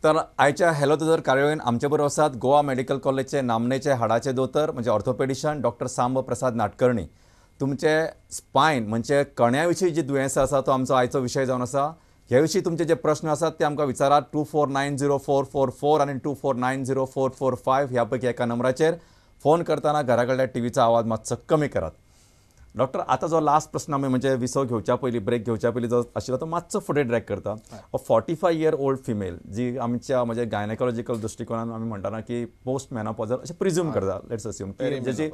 तर आयच्या हॅलो दोतोर कार्यावळीन आमचे बरोबर आसात गोवा मेडिकल कॉलेजचे नामनेचे हाडाचे दोतोर म्हणजे ऑर्थोपेडिशन डॉक्टर सांब प्रसाद नाटकर्णी. तुमचे स्पायन म्हणजे कण्या विशीं जी दुयेंसां आसा तो आमचो आयचो विशय जावन आसा. ह्या विशीं तुमचे जे प्रश्न आसात ते आमकां विचारात 2490444 आनी 2490445 ह्या पैकी एका नंबराचेर फोन करतना घरा कडल्या टीव्हीचो आवाज मातसो कमी करात. डॉक्टर, आतां जो लास्ट प्रश्न आमी म्हणजे विसव घेवच्या पयलीं, ब्रेक घेवच्या पयलीं जो आशिल्लो तो मातसो फुडें ड्रॅग करता. अ 45 year old female जी आमच्या म्हणजे गायनेकॉलॉजिकल दृश्टिकोनान आमी म्हणटाना की पोस्ट मेनोपॉजल अशें प्रिज्यूम करता, let's assume की जशी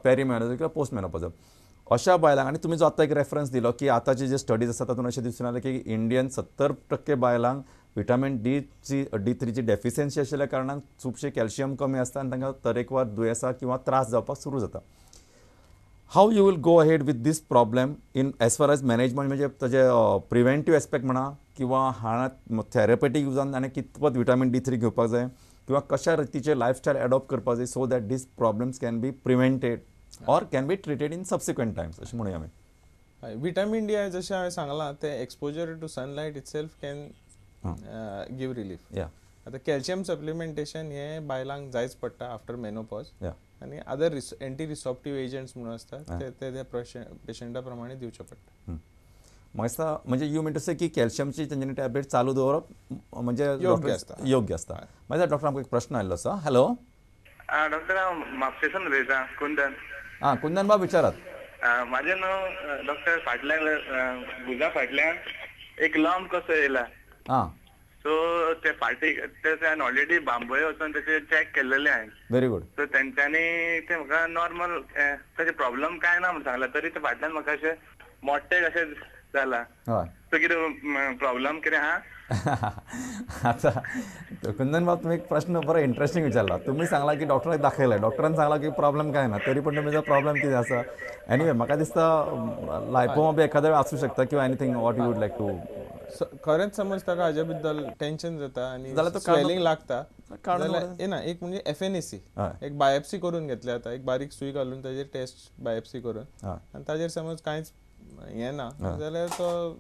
पेरीमेनोपॉजल किंवा पोस्ट मेनोपॉजल अशा बायलांक, आनी तुमी जो आतां एक रेफरन्स दिलो की आतांचे जे स्टडीज आसा तातूंत अशें दिसून आयलें की इंडियन 70% बायलांक विटामीन डीची D3ची डेफिशियन्सी आशिल्ल्या कारणान खुबशें कॅल्शियम कमी आसता आनी तांकां तरेकवार दुयेंसां किंवा त्रास जावपाक सुरू जाता. How you will go ahead with this problem in as far as management म्हणजे ताजे प्रिवेंटीव एस्पेक्ट म्हणा किंवा हाणात थेरपेटीक युजान आनी कितपत विटामीन D3 घेवपाक जाय किंवा कशा रितीचे लायफस्टायल एडॉप्ट करपाक जाय so that these problems can be prevented or can be treated in subsequent times अशें म्हणुया आमी. विटामीन डी जशें हांवें सांगलां तें exposure to sunlight itself can give relief. आतां कॅल्शियम सप्लिमेंटेशन हें बायलांक जायच पडटा आफ्टर मेनोपॉज आनी अदर एंटी रिसॉप्टीव एजंट्स म्हणून आसतात ते त्या पेशंटा प्रमाणे दिवचे पडटा. म्हाका दिसता म्हणजे you mean to से की कॅल्शियमची तेंच्यांनी टॅबलेट चालू दवरप म्हणजे योग्य आसता. योग्य आसता. मागीर डॉक्टर आमकां एक प्रश्न आयिल्लो आसा. हॅलो डॉक्टर, हांव म्हापशेसून उलयतां, कुंदन. आं, कुंदन बाब विचारात. म्हाजें न्हू डॉक्टर फाटल्यान भुजा फाटल्यान एक लंप कसो येयला. आं, सो ते फाटी ते ऑलरेडी बांबोळे वचून तेचे चॅक केल्लेले हांवें. Very good. सो तेंच्यांनी ते म्हाका नॉर्मल ताचे प्रॉब्लम कांय ना म्हण सांगला, तरी ते फाटल्यान म्हाका अशें मोट्टे कशें जाला. सो कितें प्रॉब्लम कितें आहा? आतां कुंदन बाब तुमी एक प्रश्न बरो इंट्रस्टींग विचारला. तुमी सांगला की डॉक्टराक दाखयलें, डॉक्टरान सांगला की प्रॉब्लम कांय ना, तरी पण तुमचो प्रॉब्लम कितें आसा. एनिवे म्हाका दिसता लायपोमा बी एखाद्या वेळार आसूं शकता किंवा anything what you would like to. खरेंच समज ताका हाज्या बद्दल टेन्शन जाता आनी स्वेलिंग लागता जाल्यार ना एक म्हणजे FNAC एक बायोप्सी करून घेतली जाता, एक बारीक सुई घालून ताजेर टेस्ट बायोप्सी करून आनी ताजेर समज कांयच हें ना जाल्यार तो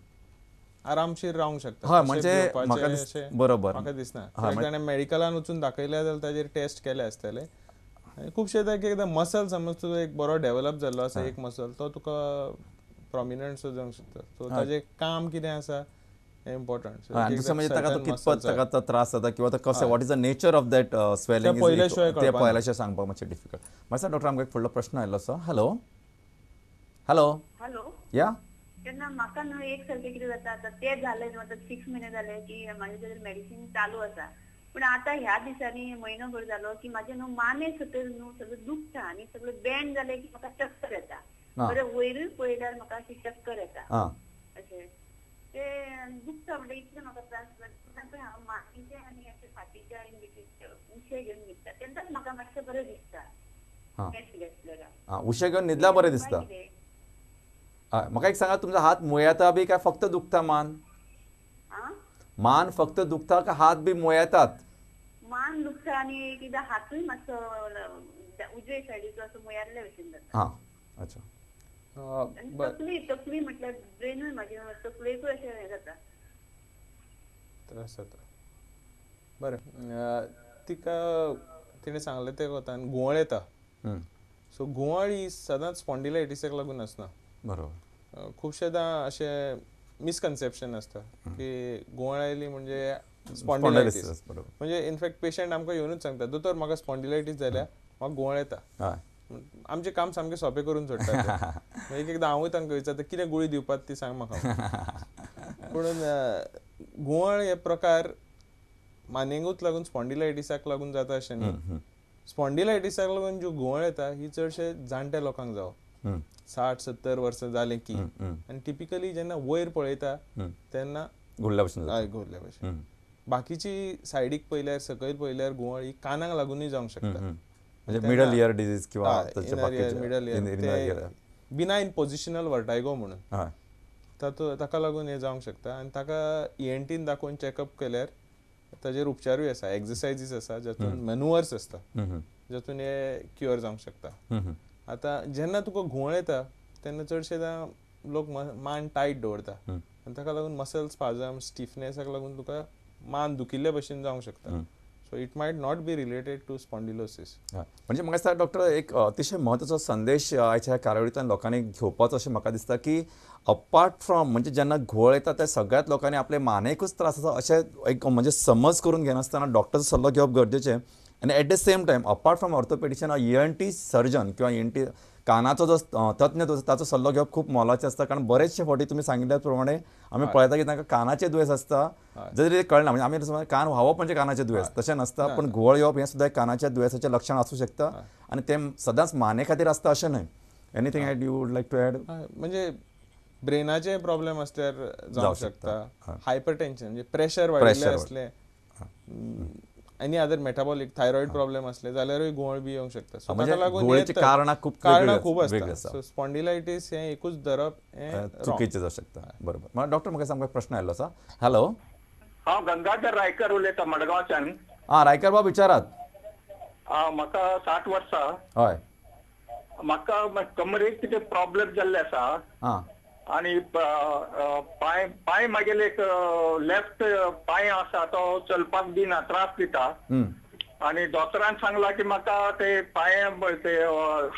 आरामशीर रावंक शकता. म्हणजे बरोबर म्हाका दिसना ताणें मेडिकलान वचून दाखयलें जाल्यार ताजेर टेस्ट केले आसतले. आनी खुबशे एकदां मसल समज तुजो एक बरो डेवलप जाल्लो आसा एक मसल तो तुका प्रोमिनंट सो जावंक शकता. सो ताजें काम कितें आसा इम्पॉर्टंट. दुसरें म्हणजे ताका तो कितपत ताका त्रास जाता किंवा तो कसो what is the nature of that swelling ते पळयल्या शिवाय सांगपाक मातशें डिफिकल्ट. मातसो डॉक्टर आमकां एक फुडलो प्रश्न आयिल्लो आसा. हॅलो हॅलो हॅलो या तेन्ना म्हाका न्हू एक सारकें कितें जाता आतां तें जालें न्हू आतां 6 म्हयने जाले की म्हाजें ताजेर मेडिसीन चालू आसा, पूण आतां ह्या दिसांनी म्हयनो भर जालो की म्हाजें न्हू माने सकयल न्हू सगळें दुखता आनी सगळें बेंड जालें की म्हाका चक्कर येता. बरें वयरूय पळयल्यार म्हाका अशी चक्कर येता अशें ते दुखता म्हणल्यार इतलें म्हाका त्रास जाता. हांव मानेचे आनी अशें फाटीच्या उशें घेवन न्हिदता तेन्नाच म्हाका मातशें बरें दिसता. उशें घेवन न्हिदल्यार बरें दिसता. म्हाका एक सांगा, तुमचो हात मुयेता बी काय फक्त दुखता मान? मान फक्त दुखता काय हात बी मुयेतात? मान दुखता आनी एकदां हातूय मातसो उजवे सायडीचो असो मुयाल्ले भशेन जाता. हां, अच्छा. तकली तकली म्हटल्यार ब्रेनूय म्हाजी तकलेकूय अशें हें जाता, त्रास जाता. बरें, तिका तिणें सांगलें तें कोतान घुंवळ येता. सो घुंवळ ही सदांच स्पॉन्डिलायटीसाक लागून आसना. बरोबर. खुबशेदां अशें मिसकन्सेप्शन आसता की घुंवळ आयली म्हणजे स्पॉन्डिलायटीस. म्हणजे इनफॅक्ट पेशंट आमकां येवनूच सांगता, दोतोर म्हाका स्पॉन्डिलायटीस जाल्या, म्हाका घुंवळ येता. आमचें काम सामकें सोंपें करून सोडटा. एक एकदां हांवूय तांकां विचारता कितें गुळी दिवपाक ती सांग म्हाका. पूण घुंवळ हे प्रकार मानेकूच लागून स्पॉन्डिलायटीसाक लागून जाता अशें न्ही. स्पॉन्डिलायटीसाक लागून ज्यो घुंवळ येता ही चडशे जाणट्या लोकांक जावप, 60-70 वर्सां जालें की. आनी टिपिकली जेन्ना वयर पळयता तेन्ना घुंवल्या भशेन. हय, घुंवल्या भशेन. बाकीची सायडीक पळयल्यार सकयल पळयल्यार घुंवळ ही कानाक लागूनय जावंक शकता. म्हणजे मिडल इयर डिजीज किंवा middle ear benign positional vertigo म्हणून ताका लागून हें जावंक शकता. आनी ताका ENT दाखोवन चॅकअप केल्यार ताजेर उपचारूय आसा, एक्सरसायजीस आसा जातून मॅन्युवर्स आसता जातून हे क्युअर जावंक शकता. आतां जेन्ना तुका घुंवळ येता तेन्ना चडशेदां लोक मान टायट दवरता आनी ताका लागून मसल स्पाजम स्टिफनेसाक लागून तुका मान दुखिल्ले भशेन जावंक शकता. So it might not be related to spondylosis. म्हणजे म्हाका दिसता डॉक्टर एक अतिशय म्हत्वाचो संदेश आयच्या ह्या कार्यावळींतल्यान लोकांनी घेवपाचो अशें म्हाका दिसता की अपार्ट फ्रॉम म्हणजे जेन्ना घुंवळ येता त्या सगळ्यात लोकांनी आपले मानेकूच त्रास आसा अशें एक म्हणजे समज करून घेनासतना डॉक्टरचो सल्लो घेवप गरजेचें. आनी at the same time apart from orthopaedician ENT surgeon किंवा ENT कानाचो जो तज्ञ ताचो सल्लो घेवप खूब मोलाचें आसता. कारण बरेचशे फावटी तुमी सांगिल्ल्या प्रमाणे आमी पळयता की तांकां कानाचें दुयेंस आसता जरी कळना, म्हणजे आमी कान व्हांवप म्हणजे कानाचें दुयेंस तशें नासता, पण घुंवळ येवप हें सुद्दां कानाच्या दुयेंसाचें लक्षण आसूं शकता आनी तें सदांच माने खातीर आसता अशें न्हय. Anything add you would like to add? म्हणजे ब्रेनाचे प्रॉब्लेम आसल्यार जावंक शकता, हायपरटेन्शन म्हणजे प्रेशर वाडिल्लें आसलें, any other metabolic thyroid problem असले जाल्यारूय घुंवळ बी येवंक शकता. सो ताका लागून कारणां खूब आसता. सो स्पॉन्डिलायटीस हें एकूच धरप हें चुकीचें जावं शकता. बरोबर. डॉक्टर म्हाका सामको प्रश्न आयिल्लो आसा. हॅलो, हांव गंगाधर रायकर उलयतां मडगांवच्यान. आं रायकर बाब विचारात. म्हाका 60 वर्सां. हय. म्हाका कमरेक कितें प्रॉब्लेम जाल्ले आसा आनी पांय पांय मागेले एक लेफ्ट पांय आसा तो चलपाक दिना, त्रास दिता. आनी दोतोरान सांगला की म्हाका ते पांय ते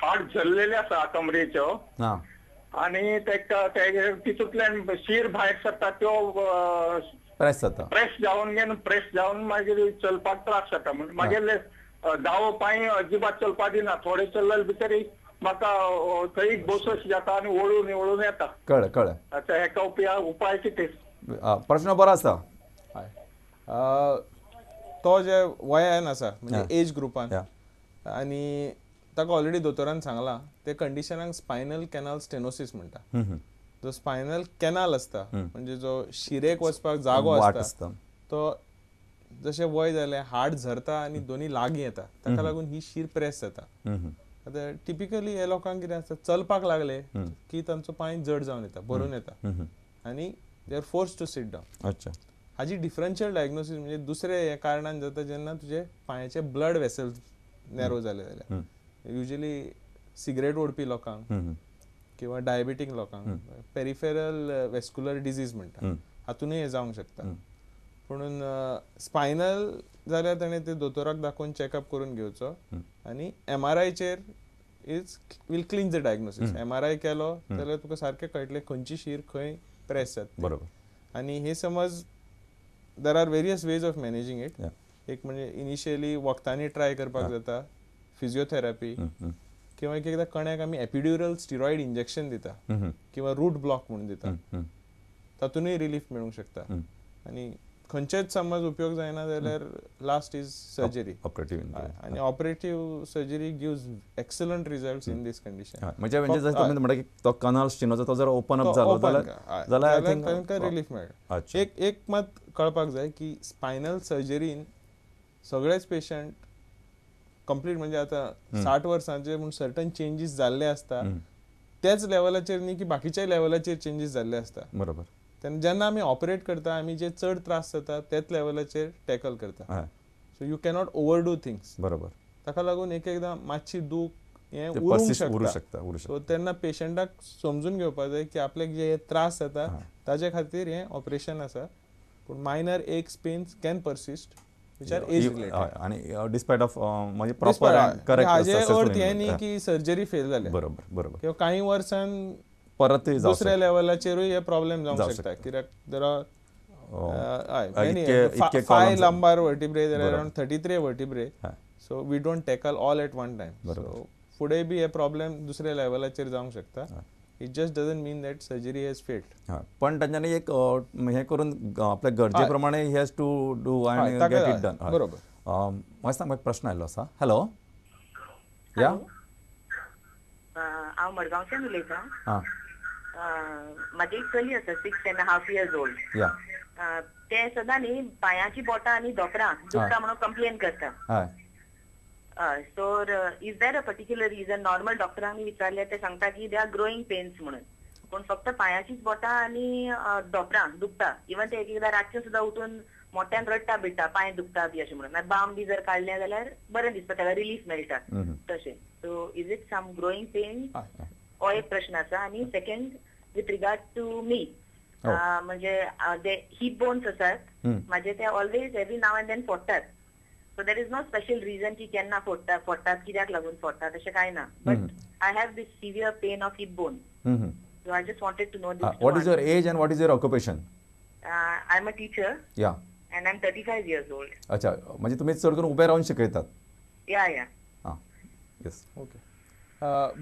हाड झरलेले आसा कमरेच्यो आनी ते तितूंतल्यान शीर भायर सरता त्यो प्रेस जाता, प्रेस जावन घेवन प्रेस जावन मागीर चलपाक त्रास जाता. म्हण मागेले दावो पांय अजिबात चलपाक दिना, थोडे चल्ले भितर म्हाका थंय बसोश जाता आनी वळून वळून येता. कळ्ळें कळ्ळें. आतां हेका उपाय कितें? प्रश्न बरो आसा. हय, तो जे वयान आसा म्हणजे एज ग्रुपान आनी ताका ऑलरेडी दोतोरान सांगलां ते कंडिशनाक स्पायनल कॅनल स्टेनोसीस म्हणटा. जो स्पायनल कॅनल आसता म्हणजे जो शिरेक वचपाक जागो आसता तो जशें वय जालें हाड झरता आनी दोनी लागीं येता, ताका लागून ही शीर प्रेस जाता. आतां टिपिकली हे लोकांक कितें आसता, चलपाक लागले की तांचो पांय जड जावन येता, भरून येता आनी they are forced to sit down. अच्छा. हाजी डिफरन्शियल डायग्नोसीस म्हणजे दुसरे हे कारणान जाता जेन्ना तुजे पांयाचे ब्लड वेसल्स नॅरो जाले जाल्यार, युजली सिगरेट ओडपी लोकांक किंवा डायबेटीक लोकांक पेरिफेरल वेस्क्युलर डिजीज म्हणटा, हातूनय हें जावंक शकता. पुणून स्पायनल जाल्यार ताणें ते दोतोराक दाखोवन चॅकअप करून घेवचो आनी MRIचेर is will clean the diagnosis. MRI केलो जाल्यार तुका सारकें कळटलें खंयची शीर खंय प्रेस जाता. बरोबर. आनी हे समज there are various ways of managing it. एक म्हणजे इनिशियली वखदांनी ट्राय करपाक जाता, फिजियोथेरपी, किंवा एक एकदां कण्याक आमी एपिड्युरल स्टिरॉयड इंजेक्शन दिता किंवा रूट ब्लॉक म्हणून दिता, तातूनय रिलीफ मेळूंक शकता. आनी खंयचेच समज उपयोग जायना जाल्यार लास्ट is surgery, operative. आनी operative surgery gives excellent results in this condition. म्हणजे म्हणजे जशें तुमी म्हणटा की तो कनल स्टिनोजो तो जर ओपन अप जालो जाल्यार तांकां रिलीफ मेळटा. एक एक मात कळपाक जाय की स्पायनल सर्जरीन सगळेच पेशंट कंप्लीट म्हणजे आतां 60 वर्सांचे म्हूण सर्टन चेंजीस जाल्ले आसता त्याच लेवलाचेर न्ही की बाकीच्या लेवलाचेर चेंजीस जाल्ले आसता. बरोबर. तेन्ना जेन्ना आमी ऑपरेट करता आमी जे चड त्रास जाता त्याच लेवलाचेर टॅकल करता. So you cannot overdo things. बरोबर. ताका लागून एक एकदां मातशी दूख हें उरूंक शकता. सो तेन्ना पेशंटाक समजून घेवपाक जाय की आपल्याक जे त्रास जाता ताजे खातीर हें ऑपरेशन आसा, पूण minor aches pains can persist which are age related. आनी डिस्पायट ऑफ म्हणजे प्रॉपर करेक्ट हाजे अर्थ हें न्ही की सर्जरी फेल जाल्या. बरोबर बरोबर. किंवा कांय वर्सान परत दुसऱ्या लेवलाचेरूय हे प्रॉब्लेम जावंक शकता. कित्याक there are 5 lumbar vertebrae, there are around 33 vertebrae, so we don't tackle all at one time. So फुडें बी हे प्रॉब्लेम दुसऱ्या लेवलाचेर जावंक शकता. It just doesn't mean that surgery has failed. पण तांच्यांनी एक हें करून आपल्या गरजे प्रमाणे he has to do and get it done. बरोबर. म्हाका सांग, एक प्रश्न आयिल्लो आसा. हॅलो, या, हांव मडगांवच्यान उलयतां. म्हाजी एक चली आसा 6.5 years old. तें सदां न्ही पांयाची बोटां आनी धोपरां दुखता म्हणून कंप्लेन करता. हय, so is there a particular reason? Normal डॉक्टरांनी विचारलें ते सांगता की they are growing pains म्हणून, पूण फक्त पांयाचीच बोटां आनी धोपरां दुखता. इवन ते एक एकदां रातचें सुद्दां उठून मोठ्यान रडटा बिडटा, पांय दुखता बी अशें म्हणून. मागीर बाम बी जर काडलें जाल्यार बरें दिसता, ताका रिलीफ मेळटा तशें. So is it some growing pain हो एक प्रश्न आसा. आनी second, with regard to me, म्हणजे जे हिप बोन्स आसात माझे ते always every now and then फोडटात. So there is no special reason की केन्ना फोडटात कित्याक लागून फोडटात अशें कांय ना, but I have this severe pain of hip bone. So I just wanted to know this. What is your age and what is your occupation? I am a teacher. Yeah. And I am 35 years old. अच्छा, म्हणजे तुम्ही चड करून उभे राहून शिकयतात? या या. हां, येस. ओके.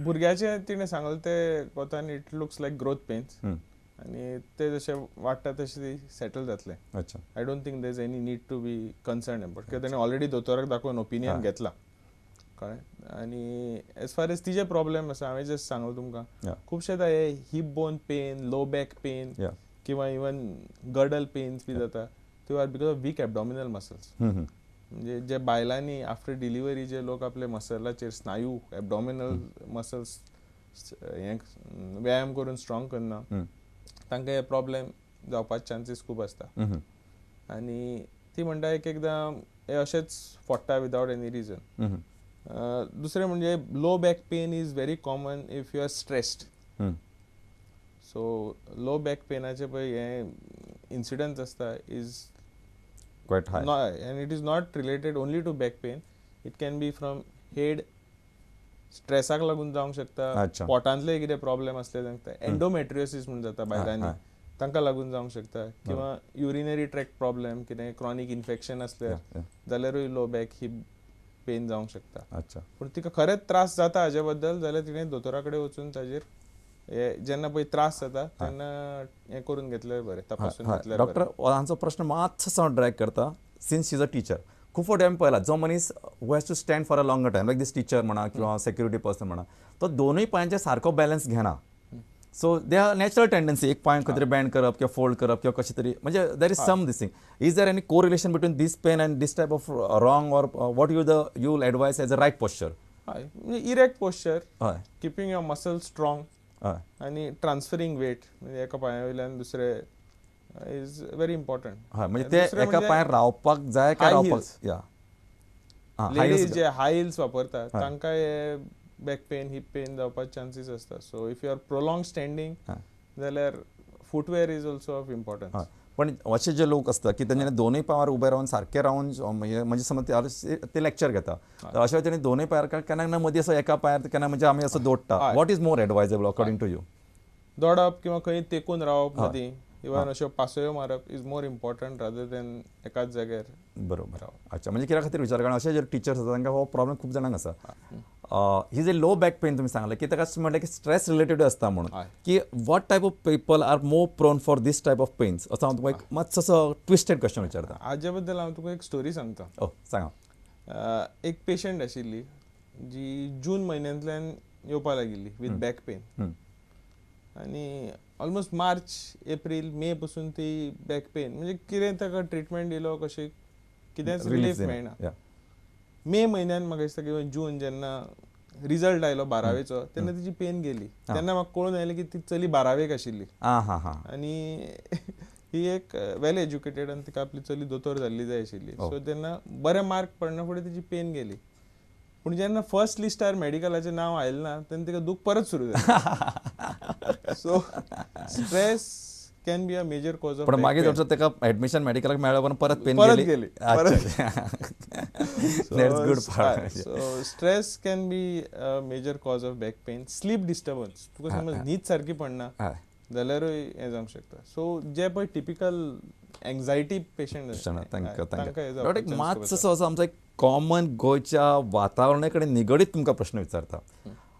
भुरग्याचें तिणें सांगलें तें कोतान it looks like growth pains आनी ते जशें वाडटा तशें ती सेटल जातलें. अच्छा. I don't think there is any need to be concern about, कित्याक तेणें ऑलरेडी दोतोराक दाखोवन ओपिनियन घेतला, कळ्ळें. आनी एज फार एज तिजे प्रॉब्लेम आसा, हांवें जस्ट सांगलें तुमकां खुबशे हे hip bone pain, low back pain किंवा इवन गर्डल पेन्स बी जाता, त्यो are because of weak abdominal muscles. म्हणजे जे बायलांनी आफ्टर डिलिव्हरी जे लोक आपले मसलाचेर स्नायू एबडॉमिनल मसल्स हे व्यायाम करून स्ट्रॉंग करना, तांकां हे प्रॉब्लेम जावपाचे चान्सीस खूब आसता. आनी ती म्हणटा एक एकदां हे अशेंच फोडटा विदावट एनी रिजन. दुसरें म्हणजे low back pain is very common if you are stressed. So low back पेनाचे पळय हे इन्सिडन्स आसता is quite high. And it is not related only to back pain. It can be from head स्ट्रेसाक लागून जावंक शकता, पोटांतले कितें problem आसले तांकां, endometriosis म्हूण जाता बायलांनी तांकां लागून जावंक शकता, किंवा युरिनरी ट्रॅक्ट प्रॉब्लेम, कितें क्रॉनीक इन्फेक्शन आसल्यार जाल्यारूय लो बॅक हिप पेन जावंक शकता. अच्छा. पूण तिका खरेंच त्रास जाता हाजे बद्दल जाल्यार तिणें दोतोरा कडेन वचून ताजेर जेन्ना पळय त्रास जाता तेन्ना हें करून घेतल्यार बरें, तपासून घेतल्यार. डॉक्टर, हांचो प्रश्न मातसो हांव ड्रॅग करता, since she is a teacher. खूब फावटी आमी पळयला जो मनीस who has to stand for a longer time, like this teacher म्हणा किंवा सेक्युरिटी पर्सन म्हणा, तो दोनूय पांयांचे सारको बॅलन्स घेना. So they are natural tendency एक पांय खंय तरी बँड करप किंवा फोल्ड करप किंवा कशें तरी, म्हणजे there is some this thing. Is there any correlation between this pain and this type of wrong or what you the you will advise as a right posture? हय, इरेक्ट पोस्चर, हय, keeping your muscle strong आनी ट्रान्सफरींग weight म्हणजे एका पांया वयल्यान दुसरे is very important. हय, म्हणजे ते एका पांयार रावपाक जाय काय रावपाक? या, लेडीज जे हाय हिल्स वापरतात तांकां हे बॅक पेन, हिप पेन जावपाचे चान्सीस आसता. So if you are prolong standing जाल्यार footwear is also of importance. पण अशे जे लोक आसता की तेंच्यांनी दोनूय पांयार उबे रावन सारके रावन, म्हणजे समज ते लेक्चर घेता, तर अशें तेणी दोनूय पांयार केन्ना केन्ना मदीं असो एका पांयार, केन्ना म्हणजे आमी असो दोडटा. What is more advisable according to you? दोडप किंवा खंय तेकून रावप मदीं, इवन अश्यो पासयो मारप is more important rather than एकाच जाग्यार. बरोबर. अच्छा, म्हणजे कित्या खातीर विचार, कारण अशे जे टिचर्स आसा तांकां हो प्रॉब्लेम खूब जाणांक आसा. ही जे लो बॅक पेन तुमी सांगलें की ताका म्हणलें की स्ट्रेस रिलेटेड आसता म्हणून, की what type of people are more prone for this type of pains, असो हांव तुमकां एक मातसो असो ट्विस्टेड क्वेश्चन विचारता. हाजे बद्दल हांव तुका एक स्टोरी सांगता. ओ, सांगा. एक पेशंट आशिल्ली जी जून म्हयन्यांतल्यान येवपाक लागिल्ली विथ बॅक पेन, आनी ऑलमोस्ट मार्च एप्रील मे पसून ती बॅक पेन, म्हणजे कितें ताका ट्रिटमेंट दिलो कशें कितेंच रिलीफ मेळना. मे म्हयन्यान म्हाका दिसता किंवा जून जेन्ना रिजल्ट आयलो 12वेचो तेन्ना तिची पेन गेली. तेन्ना म्हाका कळून आयलें की ती चली 12वेक आशिल्ली आनी ही एक वेल एज्युकेटेड आनी तिका आपली चली दोतोर जाल्ली जाय आशिल्ली. सो तेन्ना बरे मार्क पडना फुडें तिची पेन गेली. पूण जेन्ना फर्स्ट लिस्टार मेडिकलाचें नांव आयलें ना तेन्ना तिका दूख परत सुरू जाली. So stress can be a major cause of. पण मागीर ताका एडमिशन मेडिकलाक मेळ्ळें पण परत पेन गेली. That's good part. So stress can be a major cause of back pain. Sleep disturbance, तुका समज न्हीद सारकी पडना जाल्यारूय हें जावंक शकता. सो जे पळय टिपिकल एन्जायटी पेशंट तांकां एक मातसो असो आमचो एक कॉमन गोंयच्या वातावरणा कडेन निगडीत तुमकां प्रश्न विचारता.